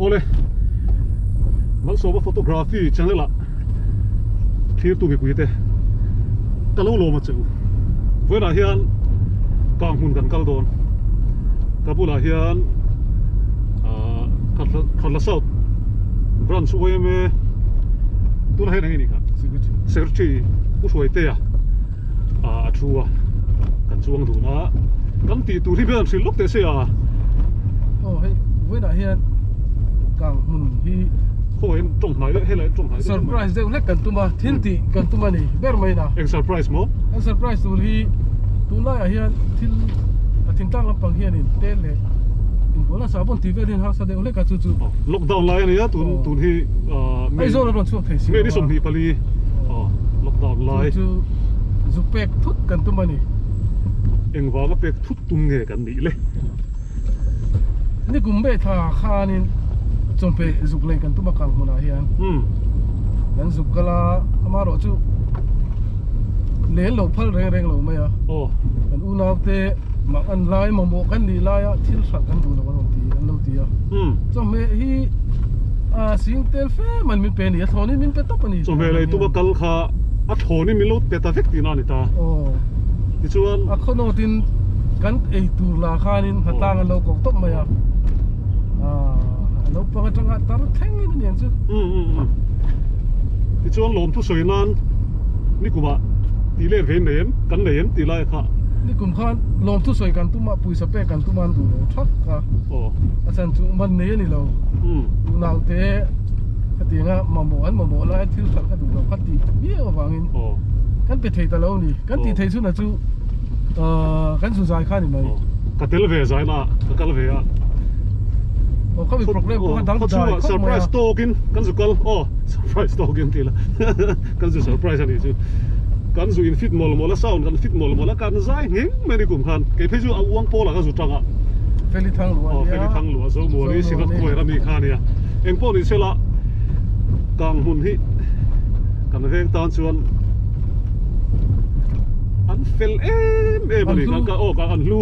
Awle, Malsawma Photography channel ah thirtu mipui te ka lo lawm a che u. Vawiinah hian kang hmun kan kal dawn. Ka bulah hian ah Khatla South Branch yma tunah hian eng nge nih kha? Secretary Pu Hruaitea ah a thu a, kan chuang dun a, kan tih tur hi hmel an hrilh lawk teh se a. Aw hei vawiinah hian kang hmun hi Khawihin tawng hnai deuh helai tawng hnai deuh surprise deuh hlek kan tum a thil tih kan tum a ni ber mai na. Eng surprise maw? Kan surprise tur hi tunlaiah hian thil a thingtlang lampang hianin tel leh inbual a sahbawn tih vel hian harsa deuh hlek a chu chu. Lockdown lai a nia tun tun hi May Aizawl a rawn chhuak thei si May ni 24 lockdown lai. Chu chu zuk pek thut kan tum a ni. Engvanga pek thut tum nge kan nih le? Ni kum ve tha khanin chawmpe zuk lei kan tum a kang hmunah hian kan zuk kal a, amaherawh chu len lo phal reng reng lo mai a. Kan unaute mak an lai mamawh kan nih laia thil hralh kan duh lo a rawn ti an lo ti a. Chawhmeh hi a sing tel fe mai min pe a ni, a thlawnin min pe tawp a ni. Chawhmeh lei tuma kal kha a thlawnin min lo pe ta vek tihna a ni ta. Tichuan. A khawnawtin kan ei tur lah khanin hnatlang an lo koh tawp mai a. A naupang atanga tar thlengin a ni ang chu. Tichuan lawmthu sawi nan nikumah tih let ve in nei em? Kan nei em tih lai kha. Nikum khan lawmthu sawi kan tum a, pawisa pek kan tum a an duh lo thak a. A chhan chu man nei a ni lo. Unaute khatianga mamawh an mamawh lai thil hralh ka duh lo kha tih viau avangin kan pe thei ta lo a ni. Kan tih theih chhunah chu kan zu zai kha a ni mai. Ka tel ve zai na ka kal ve a. Aw khami program pawh kha dang dai khawp mai a. Surprise tawkin kan zu kal aw surprise tawkin ti ila kan zu surprise a nih chu. Kan zu in fit mawlh mawlh a sound kan fit mawlh mawlh a kan zai ngheng mai ni kum khan kei phei chu a uang pawl ah ka zu tang a. Feli thang luah nia. Aw Feli thang luah Zomuani Synod Choir a mi kha ania. Engpawh ni sela kang hmun hi kan veng tan chuan an fel em em a ni kan aw kan an hlu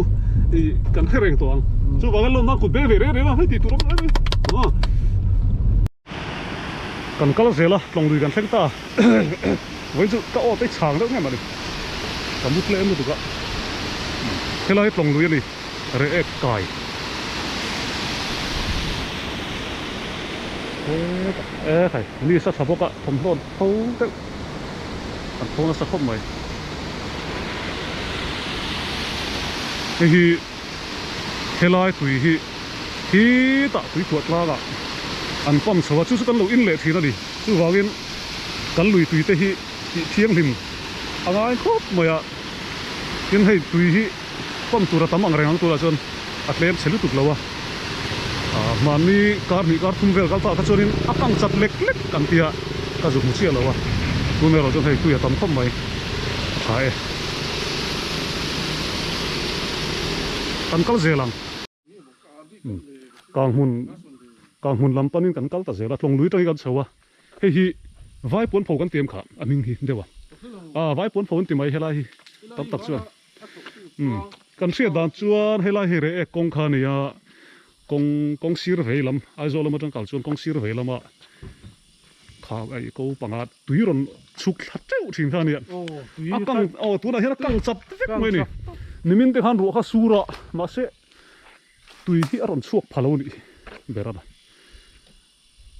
ih kan hre reng tawh ang chuvangin lawm nan kut beng ve reng reng a hei tih tur awm em em kan kal zel a tlawng lui kan thleng ta vawiin chu ka aw te chhang deuh nge mawni ka mu tle em lutuk a helai hi tlawng lui a ni reh ek kai e khai ni sa tha bawk a thawmhnaw tho deuh an tho nasa khawp mai hei hi helai tui hi khitah tui khuah tlang ah an pump chho a chu chu kan lo in leh thin a ni chuvangin kan lui tui te hi tih thianghlim a ngai khawp mai a tin hei tui hi pump tur a tam ang reng ang turah chuan a tlem chhe lutuk lo a ah mahni kar hnih kar thum vel kal tah kha chuanin a kang chat lek lek kan tia ka zu hmu chiah lo a tun erawh chuan hei tui a tam khawp mai a tha e kan kal zel ang kang hmun kang hmun lam panin kan kal ta zel a tlawng lui tangin kan chho a hei hi vai puan pho kan ti em kha a hming hi deuh a ah vai puan pho an ti mai helai hi tam tak chuan. Umm kan hriat dan chuan helai hi reh ek kawng kha a ni a, kawng kawng sir vei lam Aizawl lam atang kal chuan kawng sir vei lama kha ai ko panga tui rawn chhuk thla teuh thin kha a ni a, a kang aw tunah hian a kang chat vek mai a ni, nimin te khan ruah kha sur a mahse tui hi a rawn chhuak pha lo a nih ber a.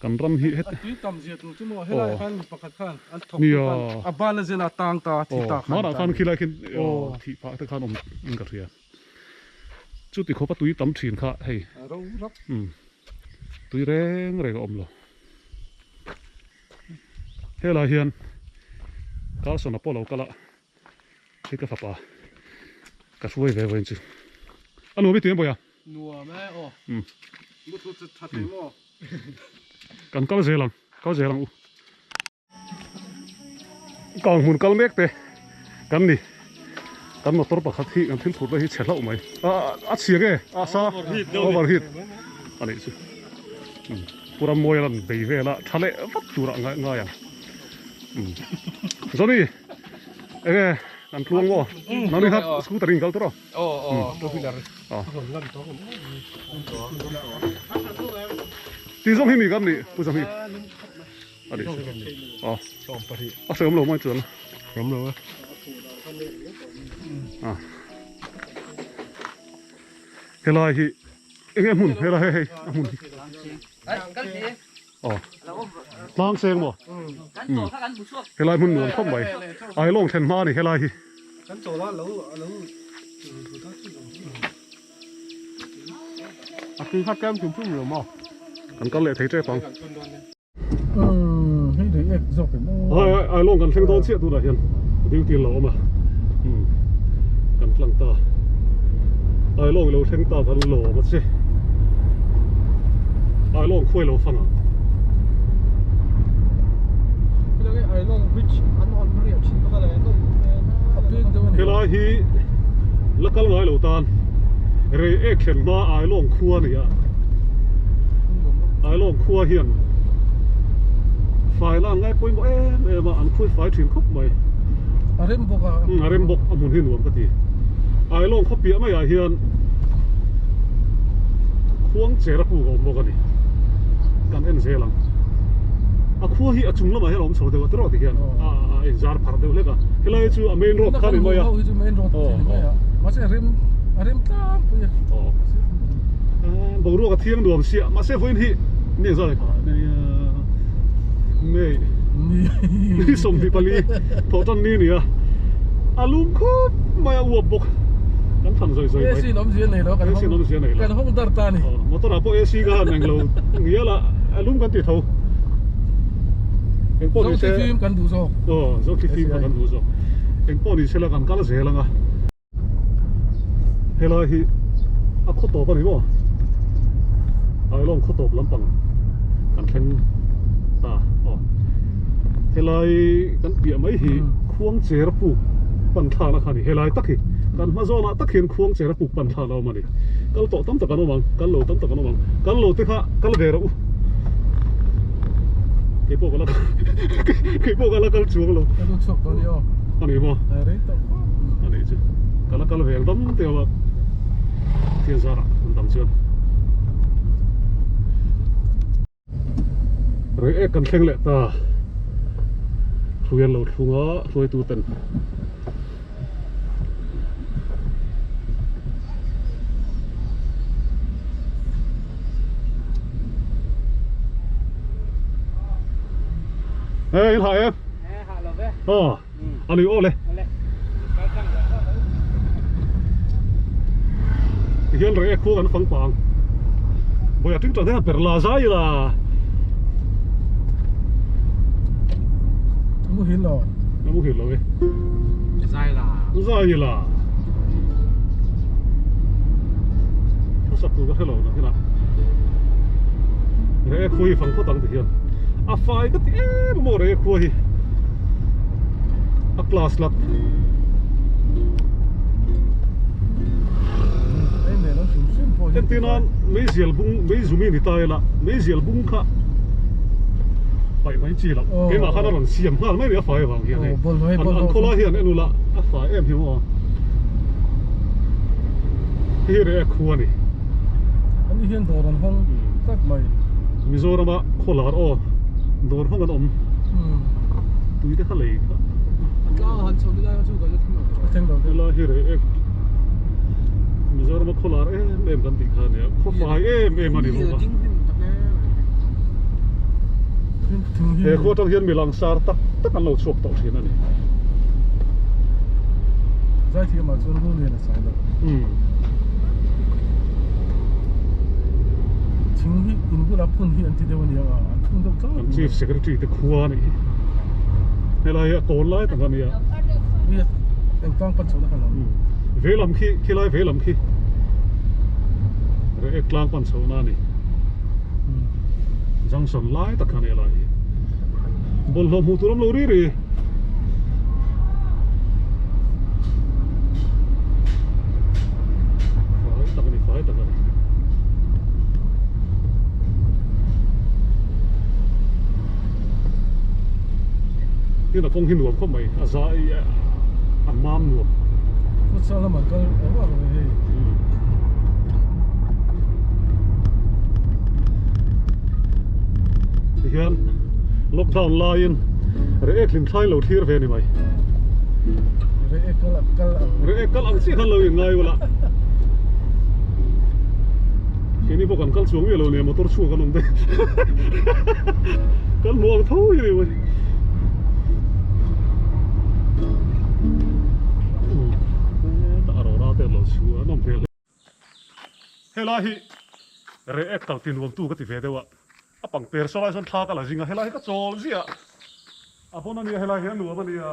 Kan ram hi het. A tui tam zia tur chu maw helai khan mi pakhat khan an thawk tu khan a ban a zen a tang ta thi ta khan. Hmanah khan khilai khin thih phah te khan awm in ka hria. Chuti khawp a tui tam thin kha hei. A ro rap. Tui reng reng a awm lo. Helai hian Carson a pawh lo kal a hei ka fapa ka hruai ve vawiin chu. A nuam i ti em bawiha? Nuam e aw. Mutlu chu tha thei maw? Kan kal zel ang, kal zel ang u. Kang hmun kal mek te kan ni. Kan motor pakhat hi kan thil phurh na hi chhe hlauh mai. A a chhia nge? A sa overheat a nih chu. Pu Rammawi a lan bei vel a tha leh vat tur ah ngai ang. Johnny enge kan tluang maw? Nangni kha scooter in kal tur aw. Aw aw two wheeler. Aw. Ti zawng hi mi kan nih pu Zahmi a nih chu a hre awm lo mai chuan awm lo a a helai hi enge hmun helai hei hei a hmun hi aw tlang seng maw helai hmun nuam khawp mai ailawng thlen hma a ni helai hi. A tui kha tlem hrim hrim lo maw? Kan kal leh thei tep ang. Umm hei rei ek zawk em aw. Ai ai lawng kan thleng dawn chiah tunah hian duty lo awm a umm kan tlang ta ai lawng ilo thleng ta kan lawm a che ai lawng khuai lo fang ang. Helai hi la kal ngai lo tan rei ek thlen hma Ailawng khua a ni a, Ailawng khua hian fai la an ngai pawimawh em em a, an khui fai thin khawp mai. A rem bawk a. A rem bawk a hmun hi nuam ka ti. Ailawng khaw piah maiah hian khuang cher a puk a awm bawk a ni. Kan en zel ang. A khua hi a chung lamah hian a awm chho deuh a tiraw ti hian a a inzar pharh deuh hlek a. Helai hi chu a main road kha a ni mai a. Ho hi chu main road a ni mai a. Mahse a rem a rem tlangpui a. Aw. Boruak a thiang nuam sia mahse vawiin hi ni engzat kha May ni 24 thawhtan ni a ni a. A lum khawp mai a uap bawk. Kan thlan zawi zawi mai. AC in awmzia nei lo AC in awmzia nei lo. Kan hawng dar ta a ni. Motor ah pawh AC ka han englo ngial a a lum kan ti tho. Engpawh ni se. Zo thli fim kan duh zawk. Aw zo thli fim kha kan duh zawk. Engpawh ni se la kan kal zel ang a. Helai hi a khaw tawp a ni maw? Ailawng khaw tawp lampang kan thleng ta aw. Helai kan piah mai hi khuang cher puk pan thlakna kha a ni. Helai tak hi kan hma zawnah tak hian khuang cher puk pan thlakna a awm a ni. Kal tawh tam tak an awm ang, kal lo tam tak an awm ang. Kal lo te kha kal ve rawh u. Kei pawh ka la kei pawh ka la kal chuang lo. Ka lut chhuak tawh a ni aw. A ni maw? A rei tawh khawp. A nih chu. Ka la kal ve ang dam te awm a. Thian zarah an dang chuan. Rei ek kan thleng leh ta. Hruai an lo thlung a, hruaitu ten. Ê, in hah em? Ê, hah lo ve. Ờ, a ni aw le. Tihian rei ek khu kan fang pah ang. Bawiha ting tan hian per la zai la. Muhil lo. Na muhil lo e. Zai la. Zai la. Ka sak tur ka hre lo na hila. Rei ek khu hi fang phawt ang tihian. A fai ka ti em maw rei ek khua hi. A class lat. Entirnan meizial bung meizumi ni ta ila meizial bung kha paih mai chi loh keimah khan a rawn siam nghal mai mai a fai avang hian hei an khawlai hian en ula a fai em hi maw hei hi reh a khu a ni ani hian dawr an hawng tlat mai Mizorama khawlar aw dawr hawng an awm tui te kha lei kha tlang han chho lai chu kan la thleng lo a thleng lo helai hi reh ek Mizorama khawlar em em kan tih kha a nia khaw fai em em a ni bawk a he khua atang hian mi langsar tak tak an lo chhuak tawh thin a ni Zaithiamah chuan rul lian a chai lo thing hi in bula phun hi an ti deuh a nia an phun deuh tlang kan chief secretary te khua a nih hi helai hi a tawn lai tak a nia eng tlang pan chhohna khan a awm veilam khi khilai veilam khi reh tlang pan chhohna a ni junction lai tak khan helai hi bawlhhlawh hmuh tur awm lo ri ri fai tak a ni fai tak a ni tin a kawng hi nuam khawp mai a zai a mam nuam futsal lamah kal a vak ve hei. Tihian lockdown laiin Reiek hlim thlai lo thlir ve ni mai. Reiek kal ang kal ang. Reiek kal ang chiah khan lo in ngai ula. Keini pawh kan kal chuang miah lo nia motor chhung kan awm daih. Kan hmu ang tho hi ni mai. Hetah a rawra te an lo chhu a, an awm hmel hle. Helai hi Reiek kal ti nuam tu ka ti ve deuh a. A pang per saw lai chuan thla ka la zing a, helai hi ka chawl ziah a pawn a nia, helai hi a nuam a nia,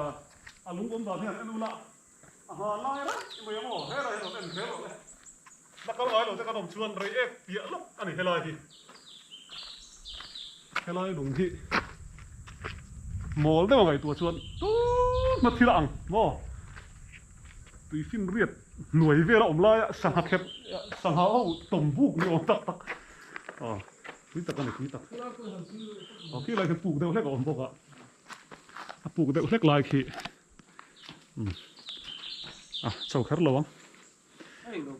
a lung awm dan hian en ula a hma lai reng mai ang aw, helai hi rawn en zel rawh le, la kal ngai lo te kan awm chuan rei ek piah lawk a ni helai hi, helai lung hi mawl deuh a ngaihtuah chuan tun hma thil a ang maw. Tuifinriat hnuai vel a awm laia sangha khep sangha ho tawm buk ni awm tak tak aw tui tak a ni tui tak aw khi lai khi puk deuh hlek a awm bawk a a puk deuh hlek lai khi umm a chho kher lo ang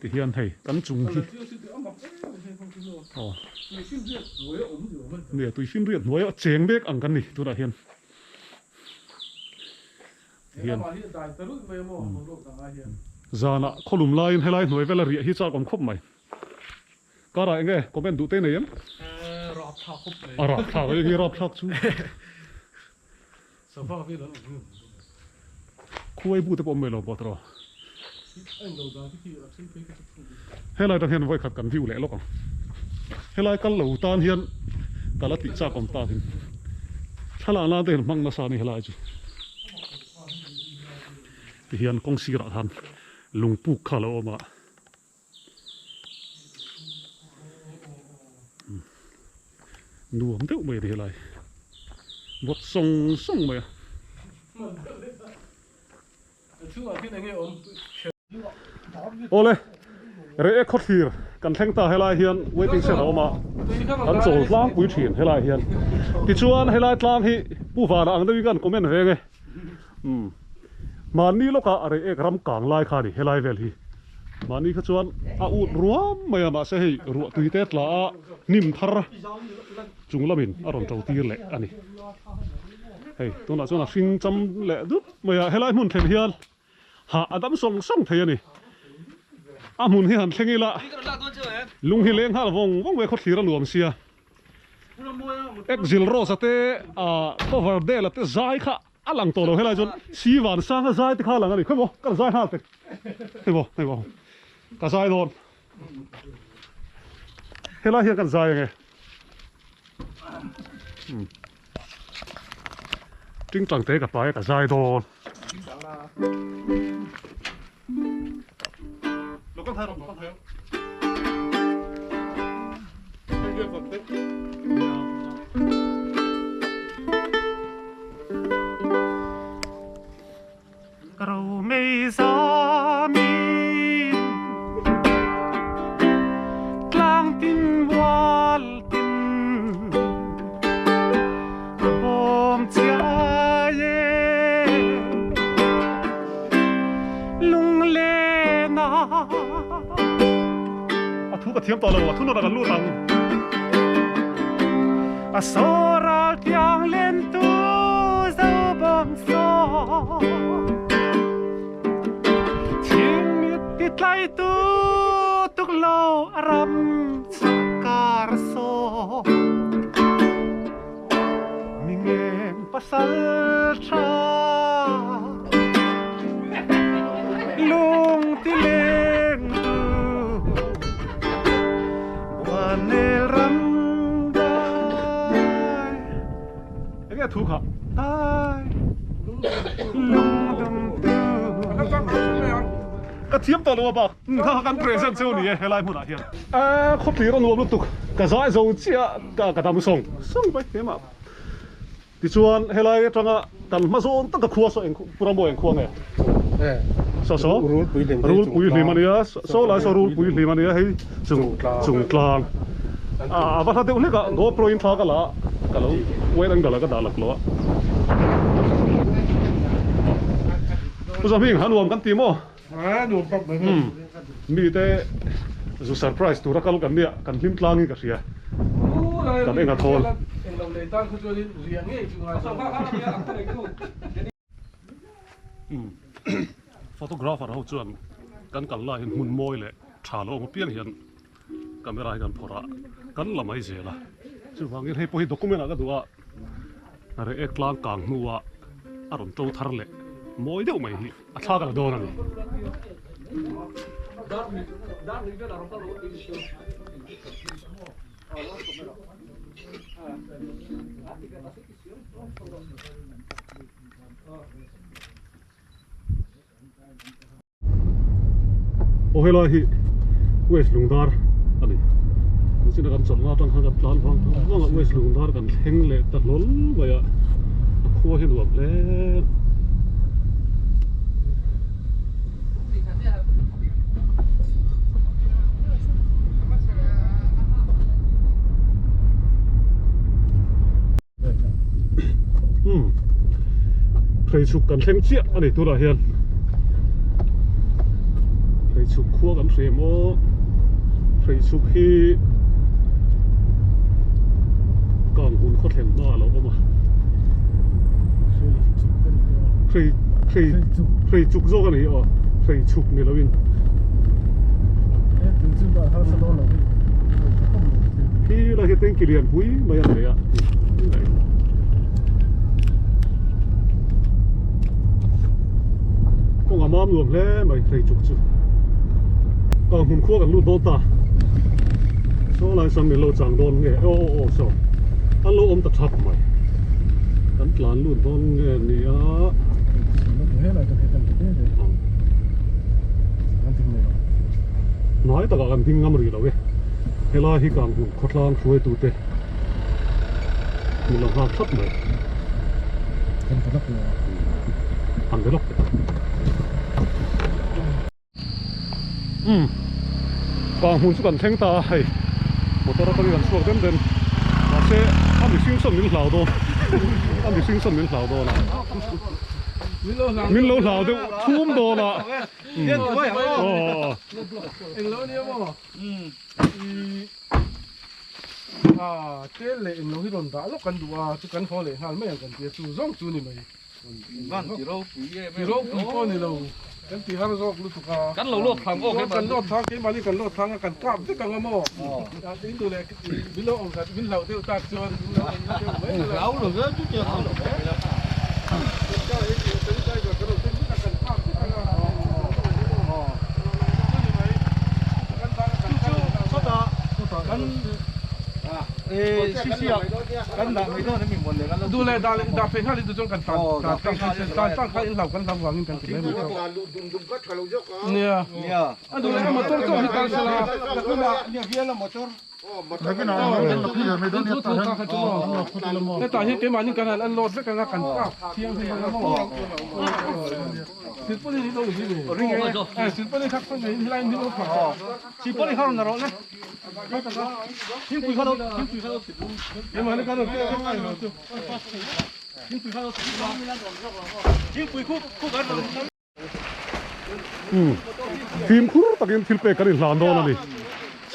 ti hian hei kan chung hi aw nia tuifinriat hnuai a cheng mek ang kan ni tunah hian. Hian zanah khawlum laiin helai hnuai vela riah hi chak awm khawp mai. Karah eng nge comment duh te nei em? Rapthlak khawp mai. A rapthlak eng nge rapthlak chu? Sava vel an awm em? Khuai bu te pawh awm mai lo pawh tawh. Helai atang hian vawikhat kan view leh lawk ang. Helai kal lo tan hian kal a tih chak awm tak in thlalak nan te hian hmang nasa a ni helai chu. Tihian kawng sirah khan lungpuk kha a lo awm a. Nuam deuh mai a ni helai. Vawt sawng sawng mai a. Awle, Reiek khawthlir kan thleng ta helai hian waiting shed a awm a, kan chawl tlangpui thin helai hian. Tichuan helai tlang hi Pu Vana ang deuhin kan comment veng e. Umm, mahni lawkah Reiek ram kang lai kha a ni helai vel hi. Mahni kha chuan a ut ruam mai a, mahse hei ruahtui te tla a hnim thar chung lamin a rawn to tir leh a ni. Hei tunah chuan a hring cham leh dup mai a, helai hmun thlen hian hah a dam sawng sawng thei a ni. A hmun hi han thleng ila lung hi leng nghal vawng vawng mai khawthlir a nuam sia. Exil Rose a te ah Coverdale a te zai kha a lang tawh lo helai chuan si van sang a zai te kha a lang a ni. Khawi maw ka zai nghal tek. Hei maw hei maw ka zai dawn. Helai hian kan zai ange. Tingtang te ka pai a ka zai dawn. Ka ro mei zamin tlang tin mual tin a bawm chiai e lunglen a A thu ka thiam tawh lo, a thu nawrah kan lut ang. A sawral tiang len tu zo bawm saw Chhingmit ti tlai tu tuk lo a ram chah kar saw Mi ngeng pasal tha lung ti leng tu Buanel ram dai Enge a thu kha dai lung dum tu Ka thiam tawh lo a bak kha kha kan present cheu ni e helai hmunah hian. Khawthlir a nuam lutuk ka zai zo chiah ka ka dam sawng sawng mai hle mah. Tichuan helai atanga kan hma zawn taka khua saw eng Puramaw eng khua nge? Saw saw Rulpui hlim a nia saw lai saw Rulpui hlim a nia hei chung chung tlang a va hla deuh hlek a GoPro in thla ka la a ka lo wide angle ah ka dah lak lo a. Pu Zahming a nuam kan ti maw? Umm mite zu surprise tura kal kan nia kan hlim tlangin ka hria kan eng a thawl. lei tan kha chuanin riah ngei chu ngai Photographer ho chuan kan kal lai hian hmun mawi leh tha lo awm apiang hian camera hi kan phawrh a, kan la mai zel a. Chuvangin hei pawh hi document ah ka duh a, reh ek tlang kang hnuah a rawn to thar leh mawi deuh mai hi a thlak a la dawn a ni. Aw helai hi West Lungdar a ni. Nichina kan chawlhna atang khan kan tlan vang vang a West Lungdar kan thleng leh ta hlawl mai a, a khua hi nuam hle. Umm Hreichhuk kan thleng chiah a ni tunah hian Hreichhuk khua kan hre maw Hreichhuk hi kang hun khaw thlen hma a lo awm a Hrei hrei Hreichuk zawk a ni aw Hreichhuk ni loin Khi lai hi tanki lian pui mai a nei a kawng a mam nuam hle mai Hreichuk chu kang hmun khua kan lut dawn ta saw lai sawn min lo chang dawn nge aw aw aw saw an lo awm ta thap mai kan tlan lut dawn nge nia. Hnai takah kan ding ngam rih lo e. Helai hi kang hmun khawtlang hruaitute min lo nghak thlap mai. Kan ta lawk lo. Han be lawk teh. Umm kang hmun chu kan thleng ta a hei motor atangin kan chhuak dem dem mahse a mihring sawn min hlau dawn a mihring sawn min hlau dawn a min lo hlau deuh thum dawn a aw englo ania maw a tel leh englo hi rawn dah lawk kan duh a chu kan haw leh nghal mai ang kan tia chu zawng chu ni mai. Van ti ropui em em. Ti ropui pawh ni lo. Kan ti har zawk lutuk a. Kan lo lawt thang awk em. Kan lawt thang keimahni kan lawt thang a kan kap vek ang a maw. In duh leh min lo awm khat min hlauh deuh tak chuan min lo awm na deuh mai. Hlau lo ve chu tia hlau lo ve. Kan kar hi sanitizer kan rawn tum vek a kan kap vek ang a. Chu ni mai. Kan tan a kan kal Chutah kan Duh leh dah leh dah phei nghal in tu chuan kan tan tan tlang kha tan tlang kha in hlau kan hlau vangin kan ti mai mai tho. Nia a duh leh a motor chu hi tan sela. In thu thu ta kha chu maw. Hetah hian keimahni kan han unload vek anga kan kap thianghlim anga maw. Silpaulin hi lo ri e. Silpaulin kha khawngaih in helai in min lo phah. Silpaulin kha rawn la rawh le. Fimkhur takin thil pek kan inhlan dawn a ni.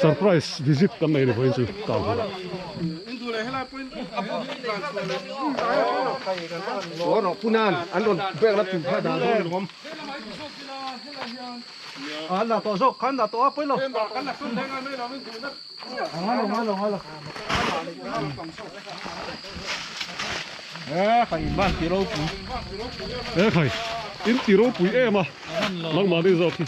Surprise visit kan nei ni vawiin chu kau hunah. An dah tawh zawk khan dah tawh a pawi lo. E khai in ban ti ropui. E khai in ti ropui em a nangmah ni zawk hi.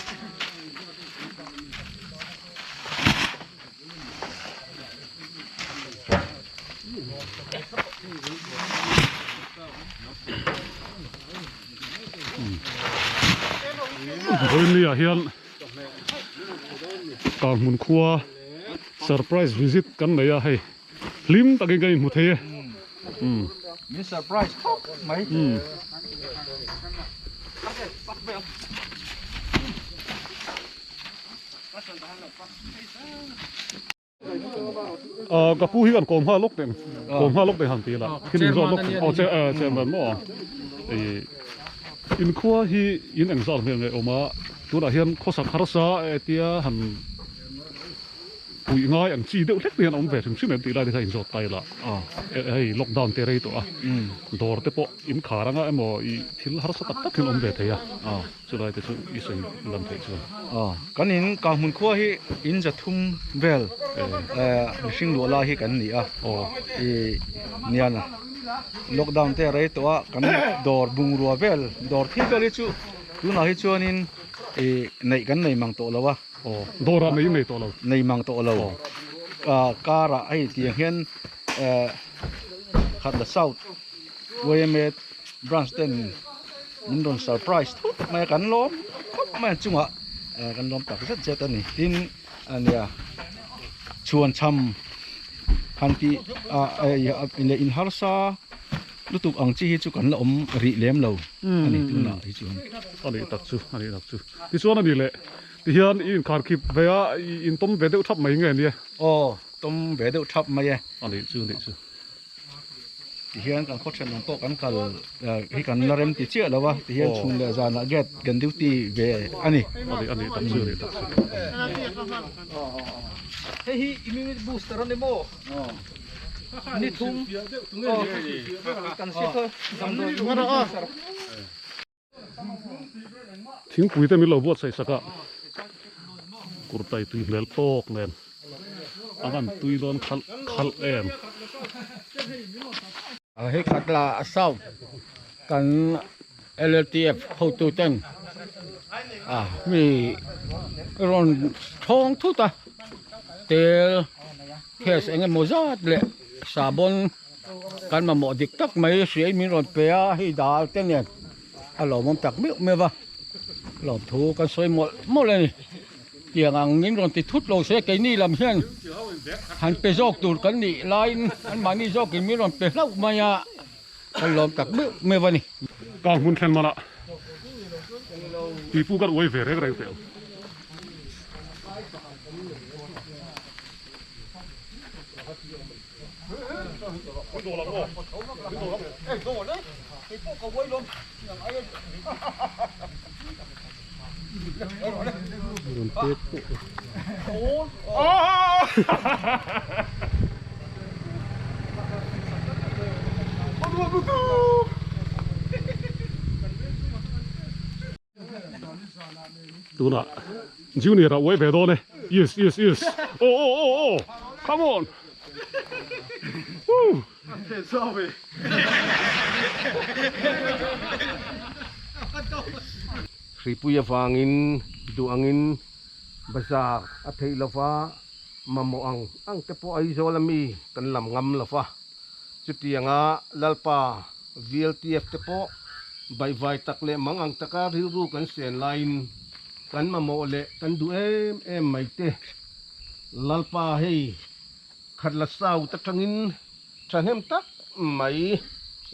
Vawinia hian Kanghmun khua surprise visit kan nei a hei hlim takin kan inhmu thei e umm. Min surprise khawp mai. Umm. Ka pu hi kan kawm nghal lawk teh kawm nghal lawk teh han ti ila thil in zawt lawk aw che chairman maw ih inkhua hi in engzat hmel nge awm a tunah hian khawsak harsa tia han. Puih ngai ang chi deuh hlek te hian a awm ve hrim hrim em tih lai te kha inzawt ta ila hei lockdown te rei tawh a dawr te pawh in khar anga emaw i thil harsa tak tak hian awm ve thei a chulai te chu i sawi lan theih chuan. Kan in Kanghmun khua hi in za thum vel mihring luah lai hi kan ni a i nian lockdown te a rei tawh a kan dawr bungrua vel dawr thil vel hi chu tunah hi chuanin i neih kan nei mang tawh lo a. Aw, dawrah nei nei tawh lo. Nei mang tawh lo. Car ah hei tiang hian Khatla South YMA branch ten min rawn surprise thut mai a, kan lawm khawp mai a chungah kan lawm tak zet zet a ni. Tin ania chhuanchham han tih leh in harsa lutuk ang chi hi chu kan la awm rih lem lo a ni tunah hi chuan. A nih tak chu, a nih tak chu. Tichuan a ni leh. Tihian i inkhar khip ve a, i intawm ve deuh thap mai nge nia? Aw, tawm ve deuh thap mai e. A nih chu, nih chu. Tihian kan khawthen lam pawh kan kal hi kan la rem ti chiah lo a, tihian chhun leh zanah gate kan duty ve a ni. A nih, a nih tak chu, a nih tak chu. Hei hi immunity booster a ni maw? Ni thum kan hriat kha damdawi immunity booster. Thingpui te min lo buatsaih sak a, kurtai tui hmel tawk nen a van tui dawn khalh khalh em. Hei khat la South kan LLTF hotu ten a mi rawn thawng thut a, tel case eng emaw zat leh sahbawn Kan mamawh dik tak mai hriai min rawn pe a, hei dal te nen a lawmawm tak meuh meuh va, lawmthu kan sawi mawlh mawlh a ni. Tiang ang min rawn ti thut lo se keini lam hian han pe zawk tur kan nih laiin anmahni zawkin min rawn pe hlauh mai a, kan lawm tak meuh meuh a ni. Kang hmun thlen manah tih pawh kan uai ve reng reng teh ang. Tunah junior ah uai ve dawn e yes yes yes aw aw aw aw come on woo Hripui avangin duh angin bazar a theih lova mamawh ang ang te pawh Aizawl ami kan lam ngam lova. Chutianga Lalpa VLTF te pawh baihvai tak leh mang ang taka rilru kan sen laiin kan mamawh leh kan duh em em mai te. Lalpa hei Khatla South atangin thahnem tak mai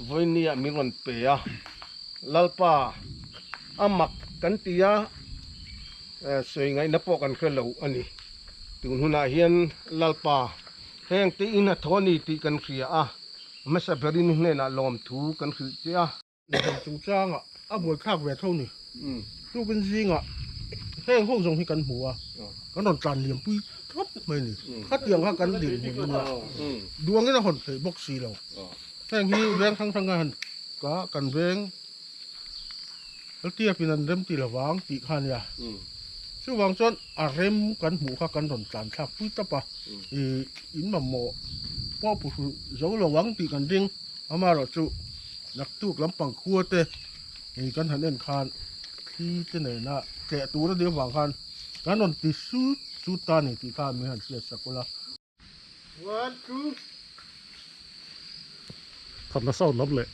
vawinia min rawn pe a, Lalpa a mak kan ti a, sawi ngaihna pawh kan hre lo a ni. Tun hunah hian Lalpa Heng te in a thaw a ni tih kan hria a, hmasa berin hnenah lawmthu kan hrilh che a. Lehkha chungchangah a buaithlak ve tho ni. Tukin zingah heng ho zawng hi kan hmu a, kan rawn tlan liampui thlawp mai ni. Khatiang kha kan din hmun nia, duangin a hawn theih bawk si lo. Heng hi veng hrang hranga han ka kan veng LTF in an rem ti lovang tih kha nia. Chuvang chuan a rem kan hmuh kha kan rawn tlan thlak pui tawp a, ih in mamawh pawh pu hru zo lo ang tih kan ring. Amaherawhchu naktuk lampang khua te ih kan han en khan thli te nena tleh tur a nih avang khan kan rawn ti sut sut ta a ni tih kha min han hriat sak ula. One, two. Khatna south lam leh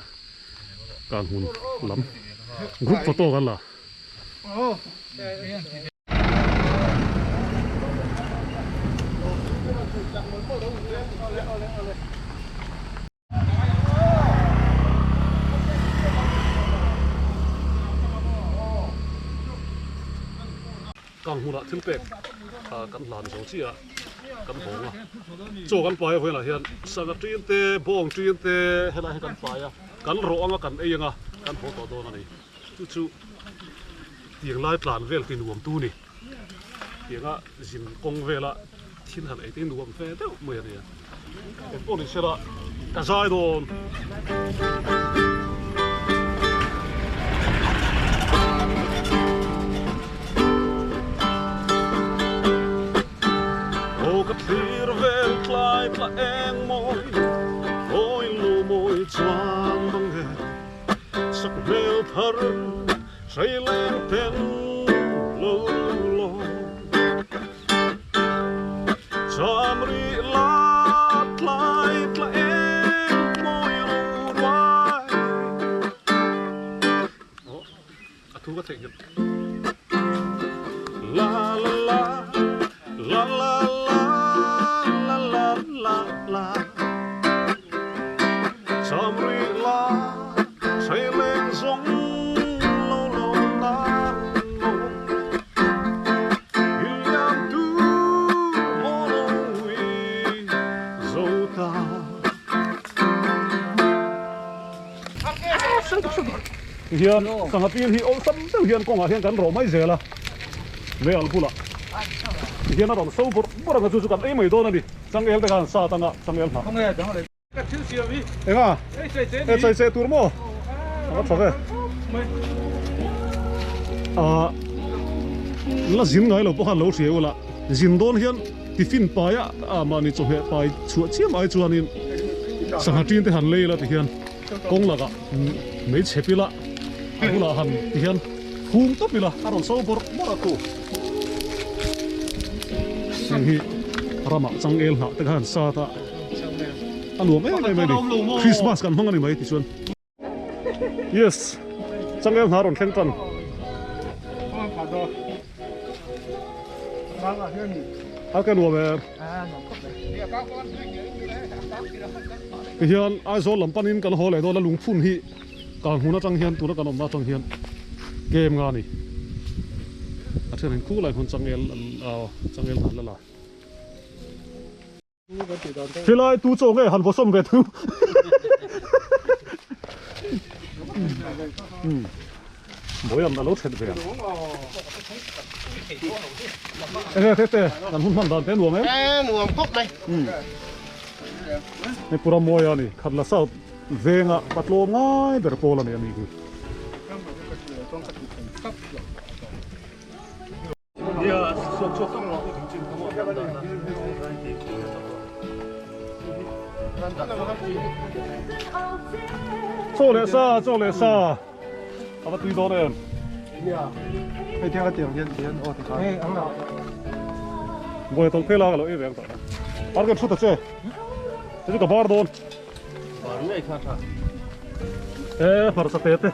Kanghmun lam group photo kan la. Kang hmunah thil pek kan hlan zo chiah a, kan hawng a, chaw kan pai a vawiinah hian sangha ṭin te, bawng ṭin te helai hi kan pai a, kan rawh anga kan ei anga kan haw tawh dawn a ni. Chu chu tiang lai tlan vel ti nuam tu ni, tianga zin kawng vela. Thil han ei te nuam ve deuh mai a nia. Eng pawh ni sela ka zai dawn. Aw ka thlir vel tlai tla eng mawi, awi lo mawi chuan mang e. Sak hmel thar hrei leng ten lo lo. Cham rih la tlai tla eng mawi ro ruai. Oh, a thu ka theih nghet. La la la, la la la, la la la la. Cham rih la sei leng zawng lo lo na lo. Hian sangha pil hi awlsam deuh hian kawngah hian kan rawh mai zel a, meialh bulah hian a rawn so bawrh bawrh ang a, chu chu kan ei mai dawn a ni, changel te khan sa atanga changel hnah. Enga? E chai che tur maw? A tha ve. A la zin ngai lo pawh khan lo hria ula zin dawn hian tiffin pai a a mahni chawhmeh pai chhuah chiam ai chuanin sangha tin te han lei ila tihian kawng lakah mei chhep ila a bulah han tihian hung tawp ila a rawn so bawrh bawrh a khu. Heng hi ramah changel hnah te kha han sat a. A nuam em em a ni Christmas kan hmang a ni mai tichuan yes changel hna rawn thleng tan a ka nuam em tihian Aizawl lam panin kan haw leh dawn a lungphun hi kang hmun atang hian tuna kan awmna atang hian game nga a ni a then in khulai hmun changel changel hna la la. Helai tu chaw nge han vawsawm ve thu. Bawiam a lo that ve ang. Enge te te kan hun hman dan te nuam em? E nuam khawp mai. Hei pura mawi a ni khat la south venga patlawm ngai ber pawl a ni a ni hi. Chaw leh sa, chaw leh sa. A va tui dawn em? Hei tiang a tiang hian tian aw tikhan. Hei ang lo. Bawi tawlh phei la ka lo ei ve ang tawh. Ar kan thu ta che. Chu ka bar dawn. Bar ngei kha tha. E hmarcha te te.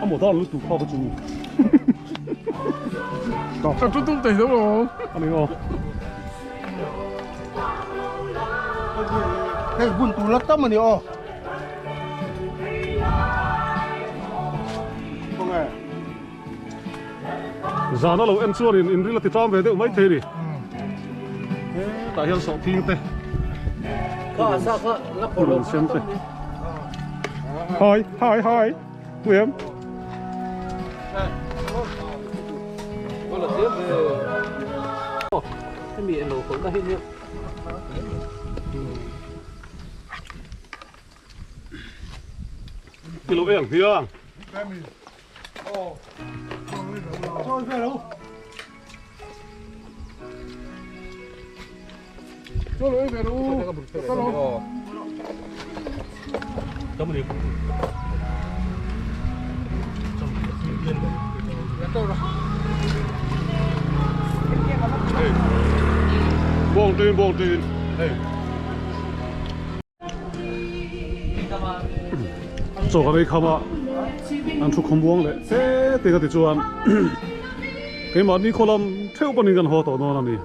A maw dan lutuk kha ka chu. Ka tu tum thei lo lo. Ani aw. Hei bun tur la tam ani aw. Zan a lo en chuan in inril a ti tlam ve deuh mai thei a ni. Hetah hian sawhthing te purun sen te Hi hi hi tu em Ti lo eng hian. Bawng tuin bawng tuin hei. Chaw kan ei kham a, an thu khawm buang leh fe te ka ti chuan keimahni khaw lam theuh panin kan haw tawh dawn a ni.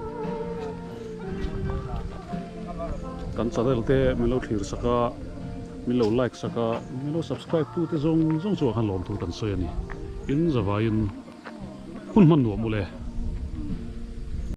Kan channel te min lo thlir sak a, min lo like sak a, min lo subscribe tu te zawng zawng chuan khan lawmthu kan sawi a ni. In zavaiin hun hman nuam ule.